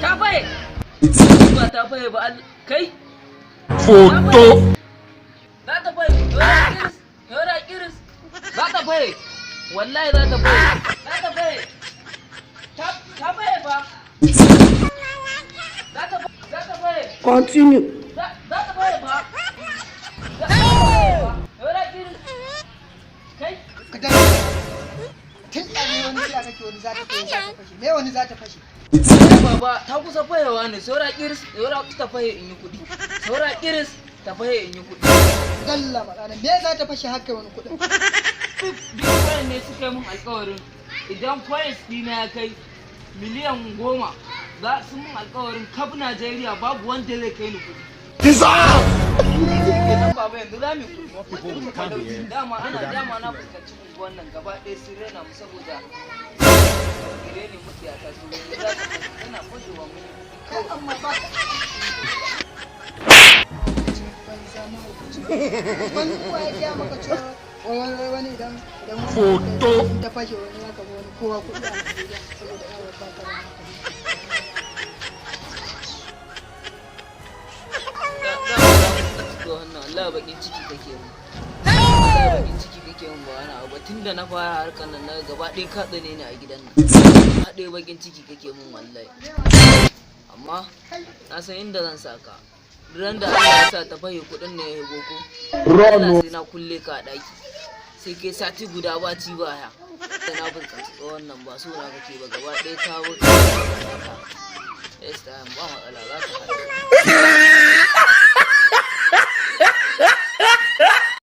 Ta faye. Ba ta faye ba kai. Photo. Za ta faye. Yora kiris. Za ta faye. Wallahi za ta faye. Za ta faye. Ta faye fa. Za ta faye. Continue. Za ta faye fa. Za ta faye fa. Yora kiris. Kai. Ka dan tun ɗane wani kira kake, wani za ta fashe, za ta fashe me, wani za ta fashe? Baba, ta kusa fayewa ne, saura kiris, saura ta faye in yi kuɗi. Saura kiris ta faye in yi kuɗi. Dalla matsana, me za ta fashe haka wani kuɗin? Bitcoin ne suka yi mun alkawarin idan coins dina ya kai miliyan 10, za su mun alkawarin kaf Najeriya babu wanda zai kai ni kuɗi. Kenan baba, yanzu za mu yi kuɗi. Dama ana dama na fuskanci unguwan nan gaba ɗaya sun rena mu saboda gire ne mutiyata, to yanzu za ta fashe, tana fashewa mun yi kuɗi. Kai, amma ba ka banza mahaukaci, wani kuwa ya gaya maka cewa wai wani idan wani Photo. in ta fashe wani ya kama wani kowa kuɗi a Najeriya saboda yawon ba ka da hankali. Wannan Allah bakin ciki kake mu, Allah bakin ciki kake mun, ba wani abu ba. Tunda na fara harkar nan na gaba ɗaya ka tsane ni a gidan nan, gaba ɗaya bakin ciki kake mun wallahi. Amma na san inda zan saka ran da Allah ya sa ta fahe kuɗin ne ya higo ko Allah, sai na kulle ka a ɗaki, sai kai sati guda ba ci ba ya da na fuskanci tsohon nan ba so na kake ba, gaba ɗaya ka wuce. Yes, time ba matsala za ta